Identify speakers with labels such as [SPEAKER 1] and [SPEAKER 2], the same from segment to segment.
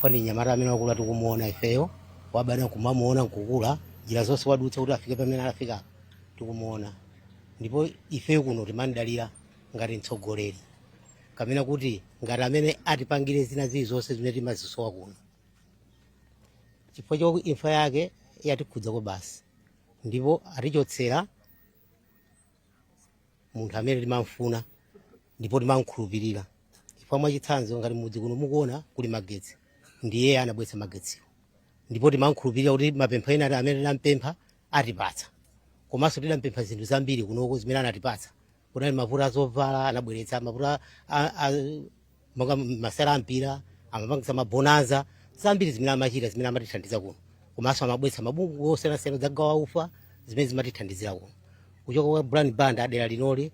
[SPEAKER 1] Chifukwa ndi mnyamata amene wakula tikumuona ifeyo, wabadwa kumamuona nkukula, njira zonse wadutsa kuti afike pamene anafika tikumuona. Ndipo ifeyo kuno timamdalira ngati mtsogoleri, kapena kuti ngati amene atipangire zina zilizonse zimene timazisowa kuno. Chifukwa chokuti imfa yake yatikhudza kwabasi, ndipo atichotsera munthu amene timamfuna ndipo timamkhulupirira. Chifukwa mwachitsanzo, ngati mudzi kuno mukuona kuli magetsi, ndiye anabweretsa magetsiwo, ndipo timamkhulupirira kuti mapempho ena amene tinampempha atipatsa. Komanso tidampempha zinthu zambiri kunoko zimene anatipatsa. Kunali mavuto azovala, anabweretsa mavuto monga masewera ampira, amapangisa mabonanza, zambiri zimene amachita zimene amatithandiza kuno. Komanso amabweretsa mabungwe osiyanasiyana dzagawa ufa zimene zimatithandizira kuno. Kuchoka kwa Brian Banda dera linoli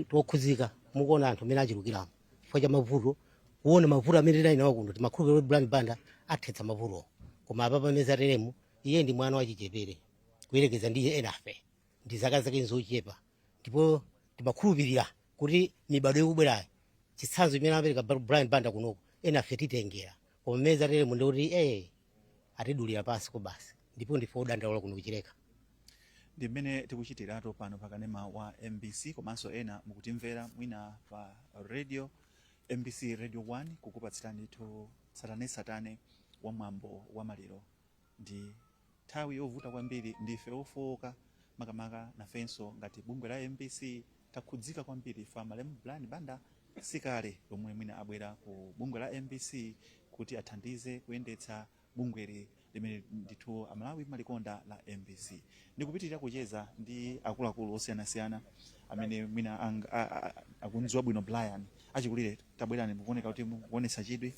[SPEAKER 1] tokhudzika, mukuona anthu amene achulukiramo chifukwa cha mavuto, kuona mavuto amene tinali nawo kuno. Timakhulupirira kuti Brian Banda athetsa mavutowo, koma apa pamene zateremu, iye ndi mwana wachichepere kuyerekeza ndi enafe, ndi zaka zake nzochepa, ndipo timakhulupirira kuti mibado ikubwerayo chitsanzo chimene amapereka Brian Banda kunoko enafe titengera. Koma mmene zateremu ndikuti atidulira pansi kwabasi, ndipo ndife odandaula kuno kuchileka.
[SPEAKER 2] Ndi mmene tikuchitiratu pano pa kanema wa MBC, komanso ena mukutimvera mwina pa radio MBC Radio 1, kukupatsirani ndithu tsatanetsatane wa mwambo wa maliro. Ndi nthawi yovuta kwambiri, ndife ofowoka, makamaka nafenso ngati bungwe la MBC takhudzika kwambiri. Ifa malemu Brian Banda sikale lomwe mwina abwera ku bungwe la MBC kuti athandize kuyendetsa bungweli limene ndithu Amalawi malikonda la MBC. Ndikupitirira kucheza ndi akuluakulu osiyanasiyana amene mwina akundziwa bwino Brian. Achikulire, tabwerani, mukuoneka kuti mukuonetsa chidwi.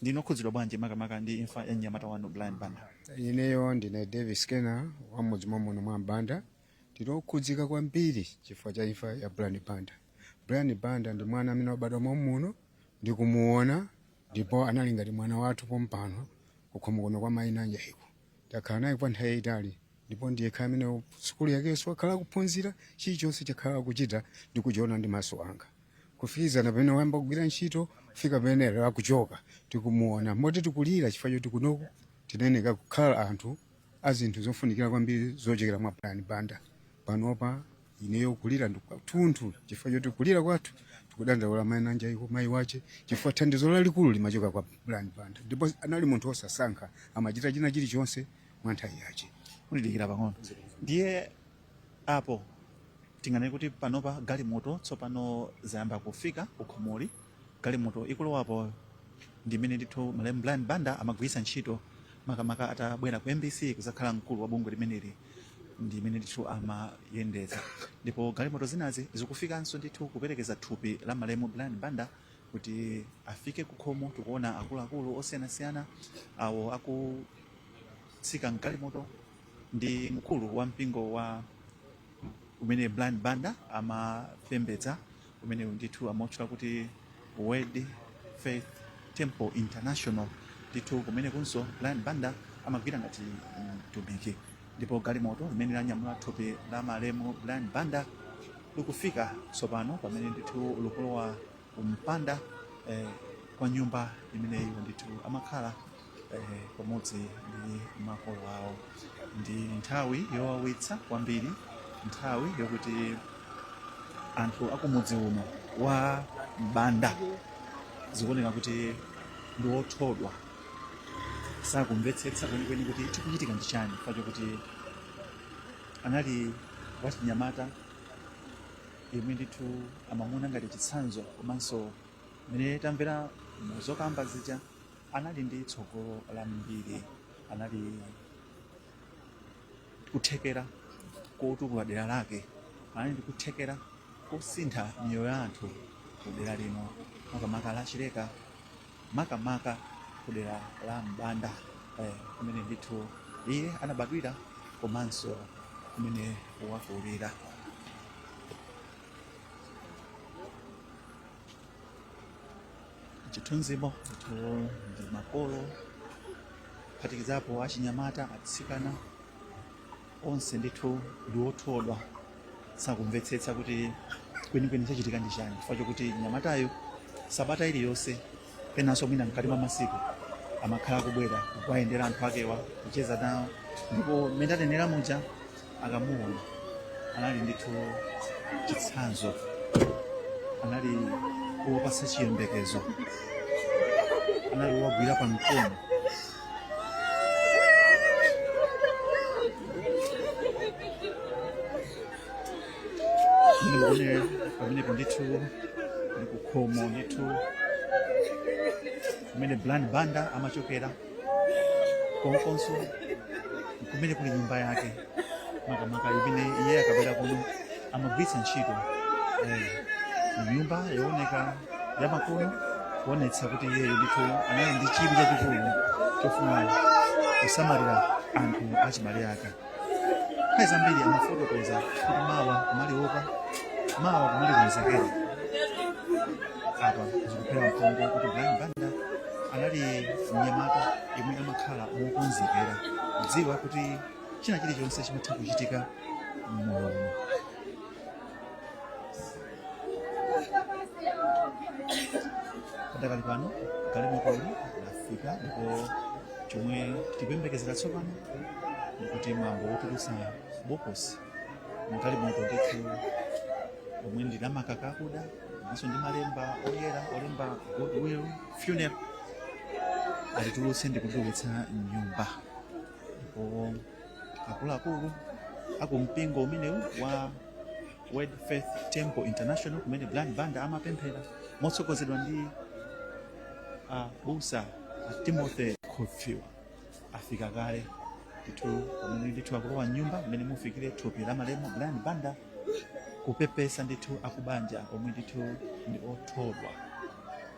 [SPEAKER 2] Ndinu okhudzidwa bwanji makamaka ndi imfa ya mnyamata wanu Brian Banda?
[SPEAKER 3] Ineyo ndine Davis Kena wa mudzi mwamuno mwa Banda. Ndinokhudzika kwambiri chifukwa cha imfa ya Brian Banda. Brian Banda ndi mwana amene wabadwa mwamuno, ndikumuona, ndipo anali ngati mwana wathu pompano kukhomo kuno kwa mayi Nanjaiko. Takhala naye kwa nthawi yayitali, ndipo ndiye khala amene sukulu yakenso wakhala akuphunzira, chilichonse chakhala akuchita ndikuchiona ndi maso anga, kufikizana pamene wayamba kugwira ntchito kufika pamene lero akuchoka tikumuona. Moti tikulira chifukwa choti kunoku tinayeneka kukhala anthu a zinthu zofunikira kwambiri zochokera mwa Brian Banda. Panopa ineyo kulira ndikuthunthu chifukwa choti kulira kwathu tikudandaula mayi Nanjaiko, mayi wache, chifukwa thandizo lalikulu limachoka kwa Brian Banda, ndipo anali munthu osasankha, amachita china chilichonse mwa nthawi yache.
[SPEAKER 2] Mundidikira pang'ono. Ndiye apo tinganene kuti panopa galimoto tsopano zayamba kufika kukhomoli. Galimoto ikulowapo ndi imene ndithu malemu Brian Banda amagwiritsa ntchito makamaka atabwera ku MBC kuzakhala mkulu wa bungwe limeneli, ndi imene ndithu amayendetsa. Ndipo galimoto zinazi zikufikanso ndithu kuperekeza thupi la malemu Brian Banda kuti afike kukhomo. Tikuona akuluakulu osiyanasiyana awo akutsika mgalimoto ndi mkulu wa mpingo wa umene Brian Banda amapembedza, umene ndithu amautchula kuti Word Faith Temple International. Ndithu kumene kunso Brian Banda amagwira ngati mtumiki. Ndipo galimoto limene lanyamula thupi la malemu Brian Banda likufika tsopano pamene ndithu likulowa kumpanda kwa nyumba imeneyo ndithu amakhala pamodzi ndi makolo awo. Ndi nthawi yowawitsa kwambiri, nthawi yokuti anthu akumudzi uno wa Banda zikuoneka kuti ndi othodwa, sakumvetsetsa kwenikweni kuti chikuchitika ndi chani, chifukwa chokuti anali wachinyamata yemwe ndithu amamuona ngati chitsanzo, komanso mmene tamvera muzokamba zija anali ndi tsogolo lambiri, anali kuthekera kotukula dera lake, anali ndi kuthekera kosintha miyoyo ya anthu ku dera lino, makamaka la Chileka, makamaka ku dera la Mbanda, kumene ndithu iye anabadwira komanso kumene wakulira. Chithunzimo ndithu ndi makolo kuphatikizapo achinyamata, atsikana, onse ndithu ndi othodwa, sakumvetsetsa kuti kwenikweni chachitika ndi chani, chifukwa chokuti mnyamatayo sabata iliyonse Penanso mwina mkati mwa masiku amakhala kubwera kukayendera anthu akewa, kucheza nawo, ndipo mmene atenera muja akamuona anali ndithu chitsanzo, anali wopatsa chiyembekezo, anali wowagwira pa mkono. Mmene mukuonera pamenepo ndithu ndi kukhomo ndithu kumene Brian Banda amachokera, konkonso kumene kuli nyumba yake makamaka imene iye akabwera kuno amagwiritsa ntchito. Nyumba yooneka yamakono, kuonetsa kuti iyeyo ndithu anali ndi chidwi chachikulu chofuna kusamalira anthu achibale ake. Nthawi zambiri amafotokoza kuti mawa kumaliopa, mawa kumalikonzekera. Apa zikuphera mphongo kuti Brian Banda anali mnyamata yemwe amakhala mokonzekera, kudziwa kuti china chilichonse chimatha kuchitika mmoyo uno. Padakali pano galimotoli lafika, ndipo chomwe tikuyembekezera tsopano ndikuti mwambo wotulutsa bokosi mgalimoto ndithu omwe ndi lamakaka akuda komanso ndi malemba oyera olemba Goodwill Funeral alitulutse ndi kulilowetsa mnyumba. Ndipo akuluakulu akumpingo umenewu wa Word Faith Temple International, kumene Brian Banda amapemphera, motsogozedwa ndi abusa a Timothy Khofiwa, afika kale ndithu pamene ndithu akulowa mnyumba mmene mufikire thupi la malemu Brian Banda, kupepesa ndithu akubanja omwe ndithu ndi othodwa.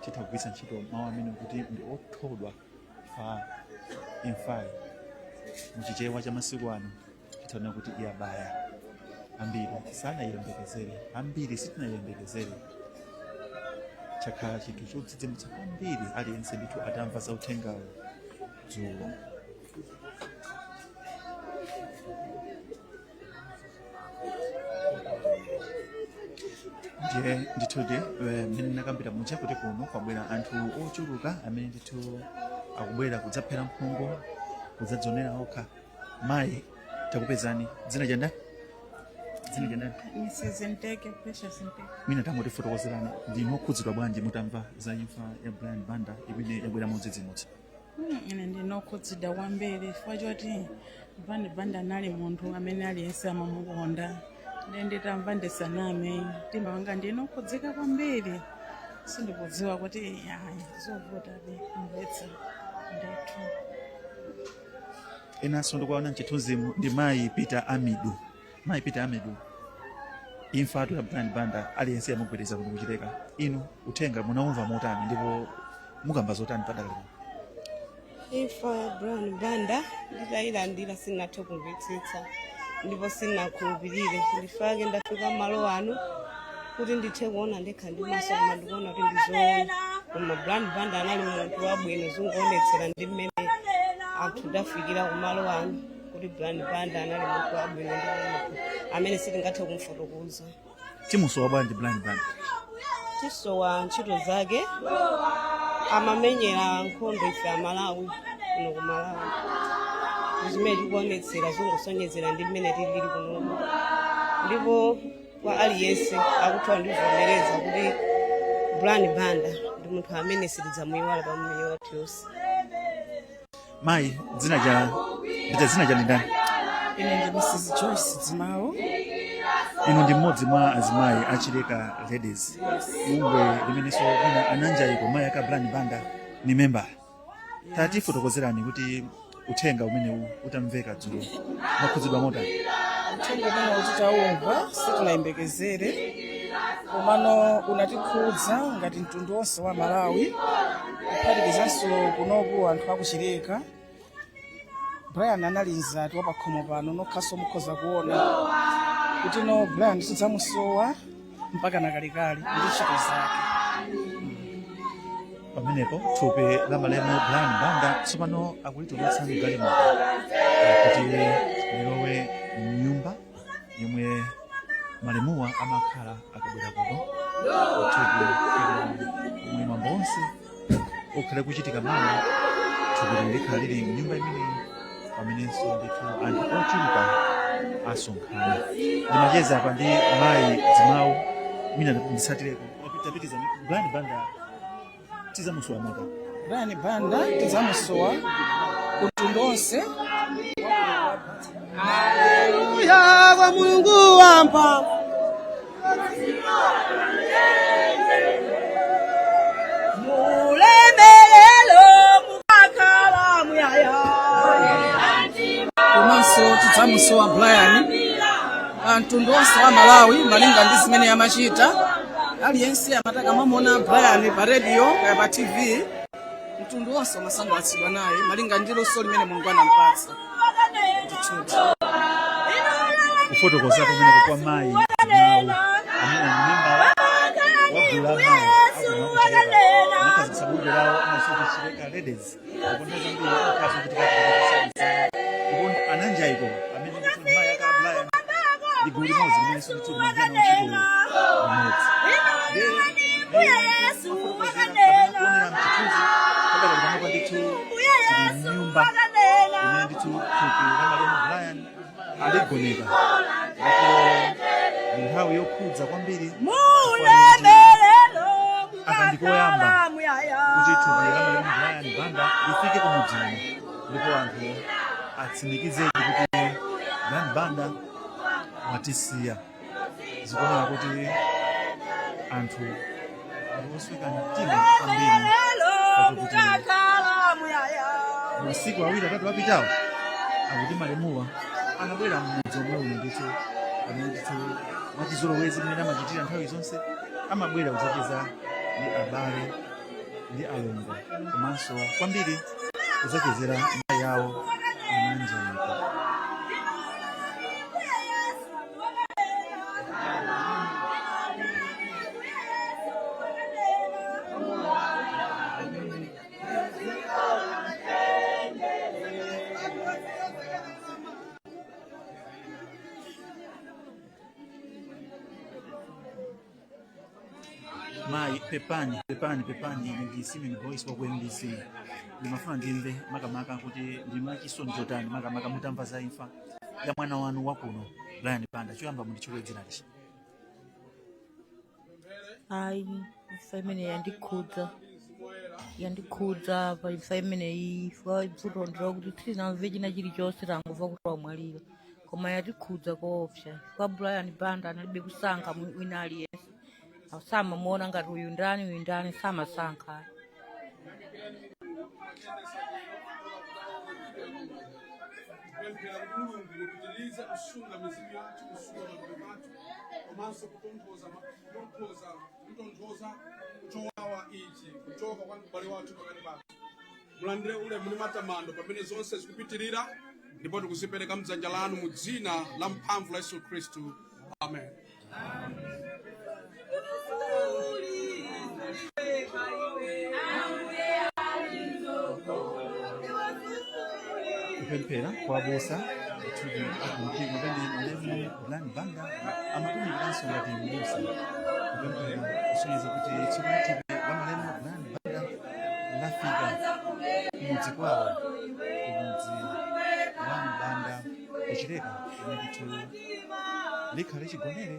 [SPEAKER 2] Titha kugwiritsa ntchito mawu amene kuti ndi othodwa pa imfayi. Muchichewa cha masiku ano titha kuti iyabaya. Ambiri sanayiyembekezere, ambiri sitinayiyembekezere. Chakhala chinthu chodzidzimutsa kwambiri aliyense ndithu atamva za uthengawo dzulo. Ndiye ndithudi, mmene ndinakambira muja kuti kuno kwabwera anthu ochuluka amene ndithu akubwera kudzaphera mphongo, kudzadzionera okha. Mayi, takupezani, dzina chandani? Dzina chandani?
[SPEAKER 4] Mrs. Nteke, Precious Nteke.
[SPEAKER 2] Mwina tangotifotokozerani, ndinu okhudzidwa bwanji mutamva za imfa ya Brian Banda imene yabwera modzidzimutsa?
[SPEAKER 4] Ine ndinokhudzidwa kwambiri chifukwa choti Brian Banda anali munthu amene aliyense amamukonda. Ndiye nditamva, ndisaname, mtima wanga ndinokhudzika kwambiri. Sindikudziwa kuti ayi, zovutabe kumvetsa ndithu.
[SPEAKER 2] Enanso ndikuwaona mchithunzimu ndi mayi Peter Amidu. Mayi Peter Amidu, imfatu ya Brian Banda aliyense yamugwedeza kuno kuchileka. Inu uthenga munaumva motani ndipo mukamba zotani padakali pano?
[SPEAKER 5] Imfa ya Brian Banda nditayilandira sinathe kumvetsetsa ndipo sinakhulupirire. Ndifake ndafika malo ano kuti ndithe kuona ndekha ndi maso, koma ndikuona kuti ndizoona. Koma Brian Banda anali munthu wabwino, zikuonetsera ndi mmene anthu tafikira kumalo ano kuti Brian Banda anali munthu wabwino ndi munthu amene sitingathe kumfotokoza.
[SPEAKER 2] Timusowa bwanji Brian Banda?
[SPEAKER 5] Tisowa ntchito zake. Amamenyera nkhondo ife Amalawi kuno ku Malawi, zimene tikuonetsera zingosonyezera ndi mmene tilili kunoku, ndipo kwa aliyense akutha ndivomereza kuti Brian Banda ndi munthu amene sitidzamuyiwala pa moyo wathu yonse.
[SPEAKER 2] Mayi, dzina cha ndita dzina cha ndani?
[SPEAKER 4] Ine ndi Mrs. Joyce Dzimawo.
[SPEAKER 2] Inu ndi mmodzi mwa azimayi achileka Ladies, bungwe limenenso mwina ananjayiko mayi aka Brian Banda ni membala. Tatifotokozerani kuti uthenga umenewu utamveka dzulo mwakhudzidwa motani?
[SPEAKER 4] Uthenga umene kuti taumva sitinayembekezere, komano unatikhudza ngati mtundu wonse wa Malawi, kuphatikizanso kunoku anthu akuchileka. Brian anali mzati wa pakhomo pano. Nokhaso mukhoza kuona kuti no, Brian tidzamusowa mpaka nakalekale ndi ntchito zake.
[SPEAKER 2] Pamenepo thupi la malemu Brian Banda tsopano akulitulutsa mgalimoto kuti lilowe mnyumba yomwe malemuwa amakhala akabwera kuno. Thupi omwe mwambo onse Ukhale kuchitika mawa, thupi likhala lili mnyumba imeneyi, pamenenso ndithu anthu ochuluka asonkhana. Ndimacheza apa ndi mayi Dzimawu, mina ndisatireko tapitiza. Brian Banda tizamusowa mota?
[SPEAKER 4] Brian Banda tidzamusowa mtundu onse.
[SPEAKER 1] Haleluya kwa Mulungu wamphamvu.
[SPEAKER 6] Mulemelelo mukakhala muyaya.
[SPEAKER 4] Komanso tidzamusowa Brian mtundu onse wa Malawi, malinga ndi zimene amachita. Aliyense amataka mamona Brian pa radio kaya pa TV, mtundu wonse umasangalatsidwa naye malinga ndi luso limene Mulungu anampatsa ndithuti.
[SPEAKER 2] Kufotokoza kumeneko kwa mayi Dzimawu, amene ndi membala wa gulu la mayi akuno anakhazikitsa bungwe lawo amasoka Chileka Ladies. Ndipo nthawi zambiri akhaso kuchitika, ndipo ananjaiko amene ndithu mayi aka Brian ndi gulu limodzi limenenso ndithu limagwira nawo ntchito limodzi. Kuonera mchithunzi pakati panopa ndithu tili mnyumba imene ndithu thupi la malemu Brian aligoneka, ndipo ndi nthawi yokhudza kwambiri.
[SPEAKER 6] Mulemelelo.
[SPEAKER 2] Aka ndikoyamba
[SPEAKER 6] mukakhala muyaya.
[SPEAKER 2] kuti thupi la malemu Brian Banda lifike kumudzimo, ndipo anthu atsimikizedi kuti Brian Banda watisiya. Zikuoneka kuti anthu ali osweka mtima kwambiri,
[SPEAKER 6] Mulemelelo
[SPEAKER 2] pakuti
[SPEAKER 6] mukakhala muyaya.
[SPEAKER 2] masiku 2 3 apitawo akuti malemuwa anabwera mmudzi omwe uno ndithu, pamene ndithu mwachizolowezi mmene amachitira nthawi zonse amabwera kudzacheza ndi abale ndi alongo, komanso kwambiri kudzachezera mayi awo ananjaiko. Mayi, pepani, pepani, pepani. Ine ndi Simon Voice wa ku MBC. Ndimafuna ndimve makamaka kuti ndinu achisoni chotani, makamaka mutamva za imfa ya mwana wanu wakuno Brian Banda. Choyamba munditchule dzina lichi.
[SPEAKER 7] Ayi, imfa imene yandikhudza, yandikhudza pa imfa imeneyi. Imfa vuto ndilo kuti sitinamve china chilichonse, tangomva kuti wamwalira, koma yatikhudza koopsa chifukwa Brian Banda analibe kusankha wina aliyense. Samamuona ngati uyu ndani, uyu ndani, samasankha.
[SPEAKER 8] Kupemphera kuti Mulungu mupitirize kusunga mizimu yathu, kusunga matupi athu, komanso kutonthoza chowawa ichi, kuchoka kwa m'bale wathu pakati pathu. Mulandire ulemu ndi matamando pamene zonse zikupitirira, ndipo tikuzipereka mdzanja lanu mu dzina la mphamvu la Yesu Khristu, amen.
[SPEAKER 2] Kupemphera kwa abusa ndithu akumpingo pamene malemu Brian Banda amatumikiranso ngati mbusa, kupemphera kusonyeza kuti tsopano thupi la malemu Brian Banda lafika kumudzi kwawo, kumudzi wa Mbanda kuChileka, kumene ndithu likhale chigonere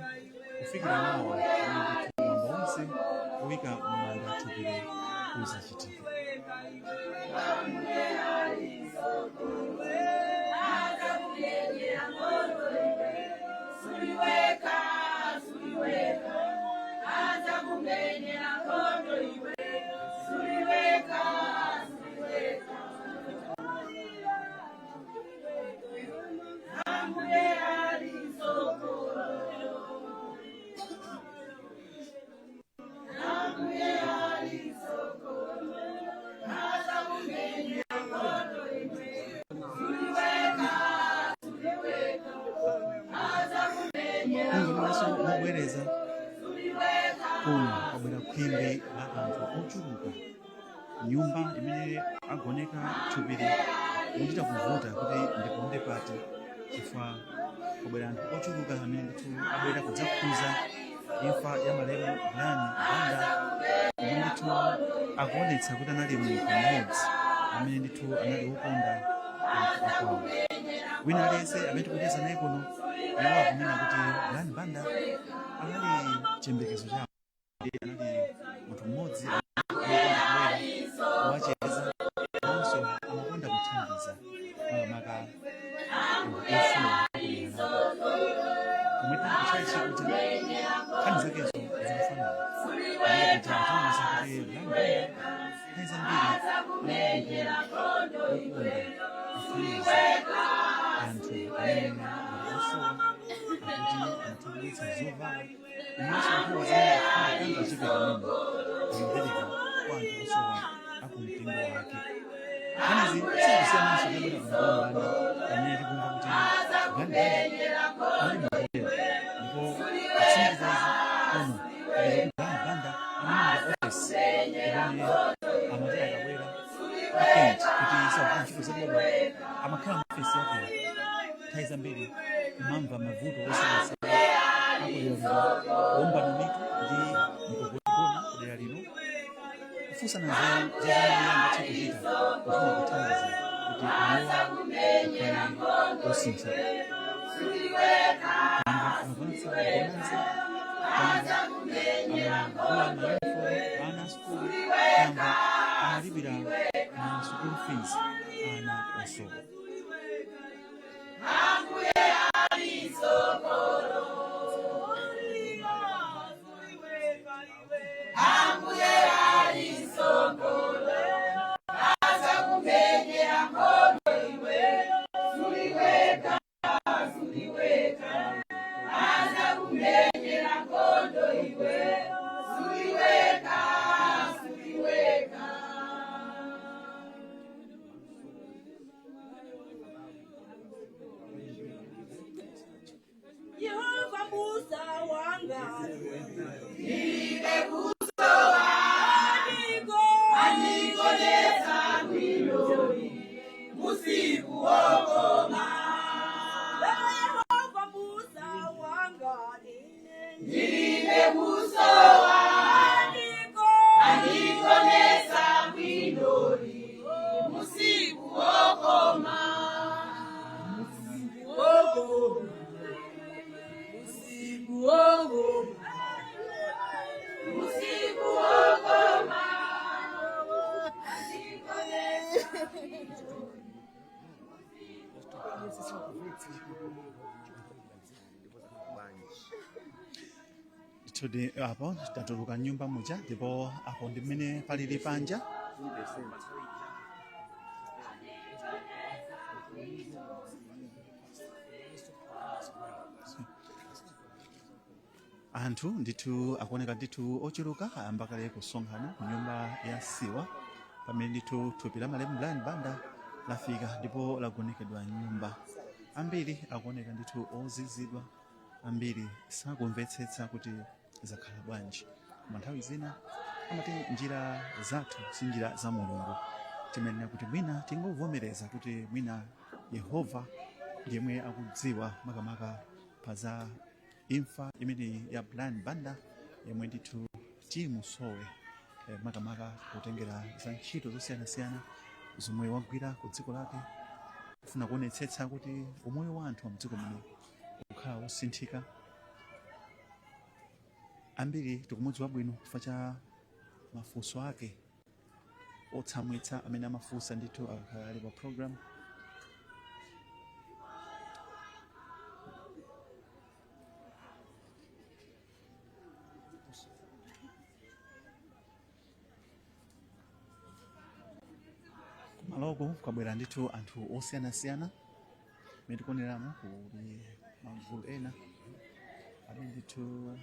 [SPEAKER 2] kufikira mawa, kumene ndithu mwambo wonse woyika m'manda thupilo uzachitika. Kungonenaso mobwereza, kuno kwabwera khwimbi la anthu ochuluka. Nyumba imene agoneka thupili muchita kuvuta kuti ndiponde pati, chifukwa kwabwera anthu ochuluka amene ndithu abwera kudzakhuza imfa ya malemu Brian Banda, omwe ndithu Akuonetsa kuti anali munthu mmodzi amene ndithu anali wokonda anthu akwawo. Wina aliyense amene tikucheza naye kuno, iwo akunena kuti Brian Banda anali chiyembekezo chawo, anali munthu mmodzi amakonda kubwera kuwacheza, komanso amakonda kuthandiza makamaka anthu osowa akudera lake. Komwe tinali kutchalitchi kuti nkhani zakezo zikufanana, amene kuti atiwuza kuti Brian Banda nthawi zambiri anali munthu wokonda kuthandiza anthu amene ndi osowa, akuti amatha kubweretsa zovala komanso nthawi zina ngakhale kangachepe kamene amapereka kwa anthu osowa akumpingo wake. Nkhanizi sizikusiyananso kubwera kumabanda pamene tikumva kuti Brian Banda ali munthu, ndipo kutsimikiza izi kuno kupeza kuti Brian Banda anamanga office imene amati akabwera weekend kuti sakugwira ntchito zaboma, amakhala mu office yake nthawi zambiri kumamva mavuto osiyanasiyana akudera lino, kuombana mitu ndi mkogona kudera lino, kufunsana nzeru za zomwe iye angathe kuchita pofuna kuthandiza kuti moyo wawo ukhale osintha. Tamva amapangitsa bonanza, tamva amagula mayunifomu ana sukulu, tamva amalipira ma school fees ana osowa.
[SPEAKER 6] Yehova Musa wanga. Aniko anikonetsa bwinoni musiku wokoma. Yehova Musa wanga, ndilibe kusowa. Aniko anikonetsa bwinoni musiku wokoma, musiku wokoma, musiku wokoma, musiku wokoma.
[SPEAKER 2] Ndithudi, apo tatuluka nyumba muja, ndipo apo ndi mmene palili panja. Anthu ndithu akuoneka ndithu ochuluka, ayamba kale kusonkhana ku nyumba ya siwa pamene ndithu thupi la malemu Brian Banda lafika ndipo lagonekedwa nyumba. Ambiri akuoneka ndithu ozizidwa, ambiri sakumvetsetsa kuti zakhala bwanji, koma nthawi zina amati njira zathu si njira za Mulungu. Timenena kuti mwina tingovomereza kuti mwina Yehova ndiyemwe akudziwa makamaka pa za imfa imeneyi ya Brian Banda, yemwe ndithu timusowe makamaka kutengera za ntchito zosiyanasiyana zomwe wagwira ku dziko lake, kufuna kuonetsetsa kuti umoyo wa anthu mdziko muno ukhala wosinthika. Ambiri tikumudziwa bwino chifukwa cha mafunso ake otsamwitsa amene amafunsa ndithu akakhala ali pa program. Kumaloko kwabwera ndithu anthu osiyanasiyana mmene tikuoneramo, kuli magulu ena amene ndithu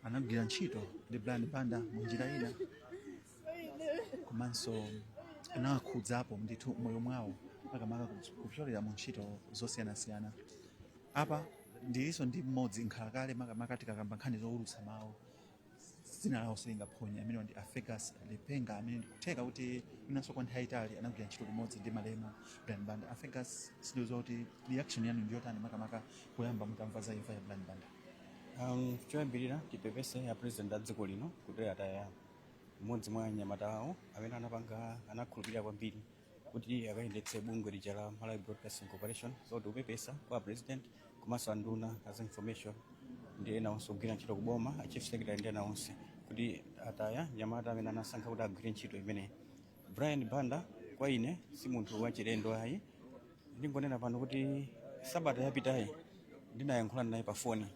[SPEAKER 2] anagwira ntchito ndi Brian Banda mu njira ina komanso anawakhudzapo ndithu moyo mwawo makamaka kupyolera mu ntchito zosiyanasiyana. Apa ndilinso ndi mmodzi nkhalakale makamaka tikakamba nkhani zowulutsa mawu, dzina lawo silingaphonye, amene ndi a Fergus Lipenga, amene ndikutheka kuti mwinanso kwa nthawi yayitali anagwira ntchito limodzi ndi malemu Brian Banda. A Fergus, sindidziwa kuti reaction yanu ndiyotani makamaka poyamba mutamva za imfa ya Brian Banda.
[SPEAKER 9] Choyambirira tipepese ya president a dziko lino kuti ataya Mmodzi mwa anyamata awo amene anapanga, anakhulupirira kwambiri kuti akayendetse bungwe lija la Malawi Broadcasting Corporation. So tikupepesa kwa President komanso anduna as information ndi ena onse ogwira ntchito kuboma, a Chief Secretary ndi ena onse, kuti ataya nyamata amene anasankha kuti agwire ntchito imeneyi. Brian Banda kwa ine si munthu wachilendo ayi. Ndingonena pano kuti sabata yapitayi ndinayankhula naye pa foni,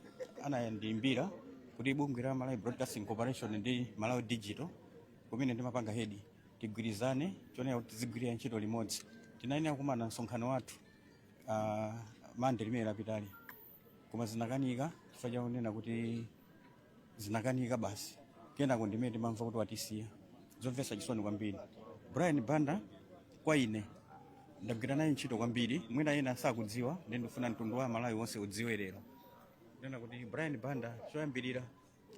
[SPEAKER 9] anandiyimbira kuti bungwe la Malawi Broadcasting Corporation ndi Malawi Digital, kumene ndimapanga head, tigwirizane chonena kuti tizigwirira ntchito limodzi. Tinayenera kukumana msonkhano wathu Mande limene lapitali, koma zinakanika chifukwa chakunena kuti zinakanika basi. Kenako ndimene timamva kuti watisiya. Zomvetsa chisoni kwambiri. Brian Banda kwa ine ndagwira naye ntchito kwambiri. Mwina ena sakudziwa, ndi ndifuna mtundu wa Malawi wonse udziwe lero ndena kuti Brian Banda, choyambirira,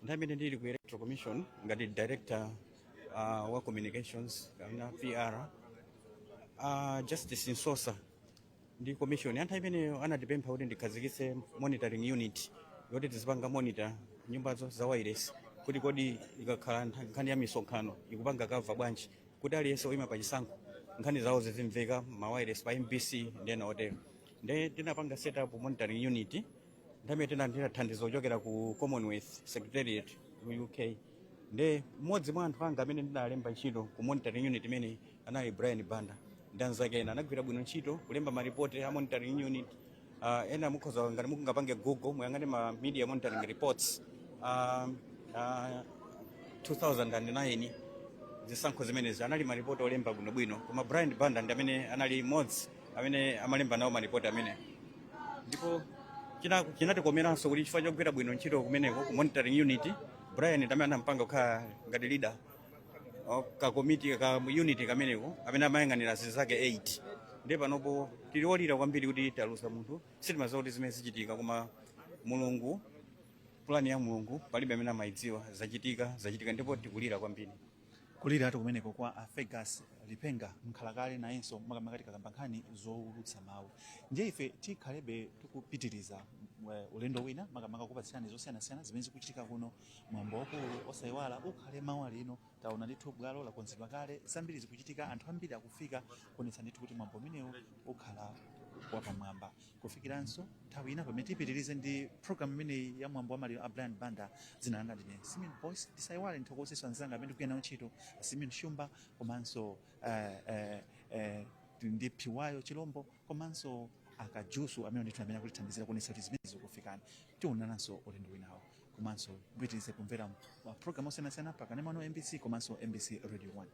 [SPEAKER 9] nthawi imene ndili ku Electoral Commission ngati director wa communications kapena PR, Justice Msosa ndi commission anthu imeneyo anatipempha kuti ndikhazikitse monitoring unit yoti tizipanga monitor nyumbazo za wireless, kuti kodi ikakhala nkhani ya misonkhano ikupanga cover bwanji, kuti aliyense oyima pa chisankho nkhani zawo zizimveka ma wireless pa MBC ndi ena otero. Nde tinapanga set up monitoring unit. Nthawi imene tinalandira thandizo kuchokera ku Commonwealth Secretariat ku UK, nde mmodzi mwa anthu anga amene ndinalemba ntchito ku monitoring unit imene anali Brian Banda ndi anzake ena. Anagwira bwino ntchito kulemba maripoti a monitoring unit. Ena mukhoza, ngati mukungapange Google, muyang'ane ma media monitoring reports 2009, zisankho zimenezi, anali maripoti olemba bwinobwino. Koma Brian Banda ndi amene anali mmodzi amene amalemba nawo maripoti amene. Ndipo chinatikomeranso kuti chifukwa chogwira bwino ntchito kumeneko ku monitoring unit, Brian ndi amene anampanga kukhala ngati leader ka komiti ka unit kameneko amene amayang'anira zinzake 8. Ndiye panopo tili olira kwambiri kuti taluza munthu. Sitimadziwa kuti zimene zichitika, koma Mulungu, pulani ya Mulungu palibe amene amayidziwa. Zachitika, zachitika, ndipo tikulira kwambiri.
[SPEAKER 2] Kuliratu kumeneko kwa a Fergus Lipenga, mkhalakale nayenso, makamaka tikakamba nkhani zowulutsa mawu. Ndiye ife tikhalebe tikupitiriza ulendo wina, makamaka kupatsirani zosiyanasiyana zimene zikuchitika kuno. Mwambo wakulu osayiwala ukhale mawa lino. Taona ndithu bwalo lakonzedwa kale, zambiri zikuchitika, anthu ambiri akufika kuonetsa ndithu kuti mwambo umenewu ukhala wapamwamba. Kufikiranso nthawi ina pamene tipitirize ndi program imeneyi ya mwambo wa maliro a Brian Banda, dzina langa ndine Simeon Boyce. Ndisayiwale nthokozeso anzanga amene ndikugwira nawo ntchito, Simeon Shumba komanso ndi Phiwayo Chilombo komanso Akajusu, amene ndithu amene akutithandizira kuonetsa kuti zimene zikufikani. Tionananso ulendo winawo, komanso mupitirize kumvera ma program osiyanasiyana pa kanema wa MBC komanso MBC Radio 1.